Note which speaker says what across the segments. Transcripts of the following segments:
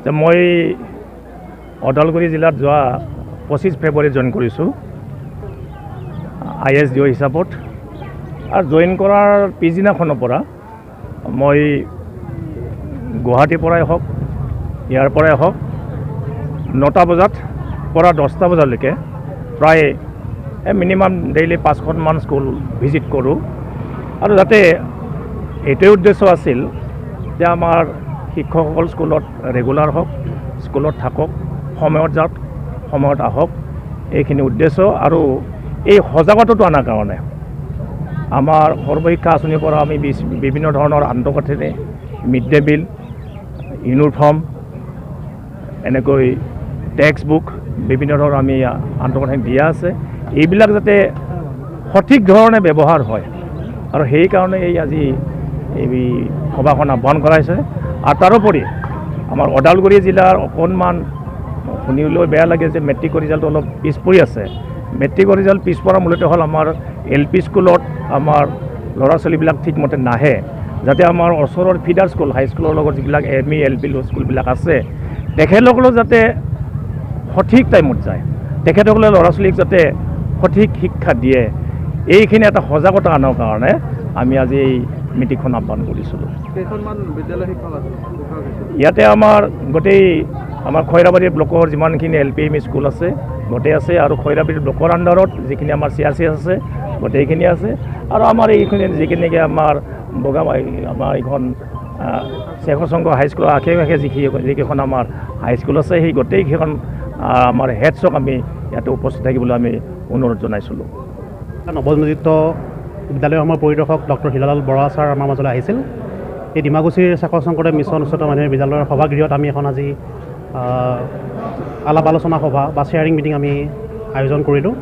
Speaker 1: যে মই ওদালগুৰি জিলাত যোৱা 25 ফেব্ৰুৱাৰী জইন কৰিছোঁ আই এছ ডি অ' হিচাপত। আৰু জইন কৰাৰ পিছদিনাখনৰ পৰা মই গুৱাহাটীৰ পৰাই হওক, ইয়াৰ পৰাই হওক, 9টা বজাত পৰা 10টা বজালৈকে প্ৰায় মিনিমাম ডেইলি পাঁচখনমান স্কুল ভিজিট কৰোঁ। আৰু যাতে এইটোৱে উদ্দেশ্য আছিল যে আমাৰ শিক্ষকসকল স্কুলত ৰেগুলাৰ হওক, স্কুলত থাকক, সময়ত যাওক, সময়ত আহক, এইখিনি উদ্দেশ্য। আৰু এই সজাগতাটো অনাৰ কাৰণে আমাৰ সৰ্বশিক্ষা আঁচনিৰ পৰা আমি বিভিন্ন ধৰণৰ আন্তঃগাঁথনি, মিড ডে মিল, ইউনিফৰ্ম, এনেকৈ টেক্সট বুক, বিভিন্ন ধৰণৰ আমি আন্তঃগাঁথনি দিয়া আছে। এইবিলাক যাতে সঠিক ধৰণে ব্যৱহাৰ হয় আৰু সেইকাৰণে এই আজি এই সভাখন আহ্বান কৰাইছে। আৰু তাৰোপৰি আমাৰ ওদালগুৰি জিলাৰ অকণমান শুনিবলৈ বেয়া লাগে যে মেট্ৰিকৰ ৰিজাল্টটো অলপ পিছ পৰি আছে। মেট্ৰিকৰ ৰিজাল্ট পিছ পৰা মূলতে হ'ল আমাৰ এল পি স্কুলত আমাৰ ল'ৰা ছোৱালীবিলাক ঠিকমতে নাহে। যাতে আমাৰ ওচৰৰ ফিডাৰ স্কুল, হাইস্কুলৰ লগত যিবিলাক এম ই, এল পি স্কুলবিলাক আছে, তেখেতসকলেও যাতে সঠিক টাইমত যায়, তেখেতসকলে ল'ৰা ছোৱালীক যাতে সঠিক শিক্ষা দিয়ে, এইখিনি এটা সজাগতা আনাৰ কাৰণে আমি আজি এই মিটিংখন আহ্বান কৰিছিলোঁ।
Speaker 2: কেইখনমান বিদ্যালয় শিক্ষক আছে, শিক্ষক আছে?
Speaker 1: ইয়াতে আমাৰ গোটেই আমাৰ খৈৰাবাৰী ব্লকৰ যিমানখিনি L P, M E school আছে, গোটেই আছে। আৰু খৈৰাবাৰী ব্লকৰ আণ্ডাৰত যিখিনি আমাৰ চি আৰ চি আছে, গোটেইখিনি আছে। আৰু আমাৰ এইখিনি যিখিনি আমাৰ বগা আমাৰ এইখন শেখৰ শংকৰ হাইস্কুলৰ আশে পাশে যিকেইখন আমাৰ হাইস্কুল আছে, সেই গোটেইকেইখন আমাৰ হেডছক আমি ইয়াতে উপস্থিত থাকিবলৈ আমি অনুৰোধ জনাইছিলোঁ।
Speaker 3: নৱনিযুক্ত বিদ্যালয়সমূহৰ পৰিদৰ্শক ডক্টৰ হীৰালাল বৰা ছাৰ আমাৰ মাজলৈ আহিছিল। এই ডিমাকুছিৰ শেখৰ শংকৰদেৱ মিছন উচ্চতৰ মাধ্যমিক বিদ্যালয়ৰ সভাগৃহত আমি এখন আজি আলাপ আলোচনা সভা বা শ্বেয়াৰিং মিটিং আমি আয়োজন কৰিলোঁ।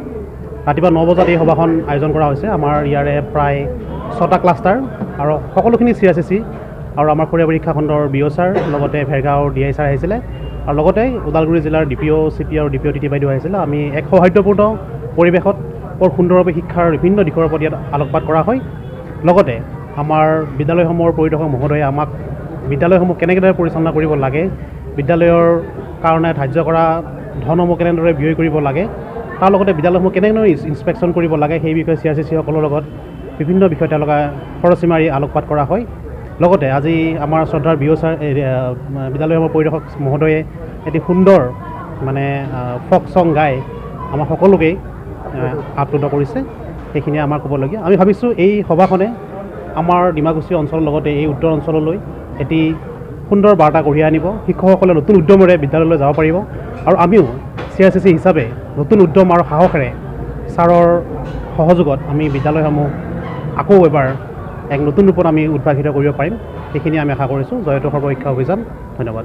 Speaker 3: ৰাতিপুৱা 9 বজাত এই সভাখন আয়োজন কৰা হৈছে। আমাৰ ইয়াৰে প্ৰায় ছটা ক্লাষ্টাৰ আৰু সকলোখিনি চি আৰ চি চি আৰু আমাৰ খৰিয়াবাৰী শিক্ষাখণ্ডৰ বি অ' ছাৰ, লগতে ভেৰগাঁৱৰ ডি আই ছাৰ আহিছিলে আৰু লগতে ওদালগুৰি জিলাৰ ডি পি অ', চি পি আৰু ডি পি অ' টি টি বাইদেউ আহিছিলে। আমি এক সৌহাৰ্দ্যপূৰ্ণ পৰিৱেশত বৰ সুন্দৰভাৱে শিক্ষাৰ বিভিন্ন দিশৰ ওপৰত ইয়াত আলোকপাত কৰা হয়। লগতে আমাৰ বিদ্যালয়সমূহৰ পৰিদৰ্শক মহোদয়ে আমাক বিদ্যালয়সমূহ কেনেদৰে পৰিচালনা কৰিব লাগে, বিদ্যালয়ৰ কাৰণে ধাৰ্য কৰা ধনসমূহ কেনেদৰে ব্যয় কৰিব লাগে, তাৰ লগতে বিদ্যালয়সমূহ কেনেদৰে ইনস্পেকশ্যন কৰিব লাগে, সেই বিষয়ে চি আৰ চি চিসকলৰ লগত বিভিন্ন বিষয় তেওঁলোকে খৰচি মাৰি আলোকপাত কৰা হয়। লগতে আজি আমাৰ শ্ৰদ্ধাৰ বি অ' ছাৰ, বিদ্যালয়সমূহৰ পৰিদৰ্শক মহোদয়ে এটি সুন্দৰ মানে ফক ছং গাই আমাৰ সকলোকেই আপ্লুত কৰিছে। সেইখিনিয়ে আমাৰ ক'বলগীয়া। আমি ভাবিছোঁ এই সভাখনে আমাৰ ডিমাকুছি অঞ্চলৰ লগতে এই উত্তৰ অঞ্চললৈ এটি সুন্দৰ বাৰ্তা কঢ়িয়াই আনিব। শিক্ষকসকলে নতুন উদ্যমেৰে বিদ্যালয়লৈ যাব পাৰিব আৰু আমিও চি আৰ চি চি হিচাপে নতুন উদ্যম আৰু সাহসেৰে ছাৰৰ সহযোগত আমি বিদ্যালয়সমূহ আকৌ এবাৰ এক নতুন ৰূপত আমি উদ্ভাসিত কৰিব পাৰিম, সেইখিনি আমি আশা কৰিছোঁ। জয়তু সৰ্বশিক্ষা অভিযান। ধন্যবাদ।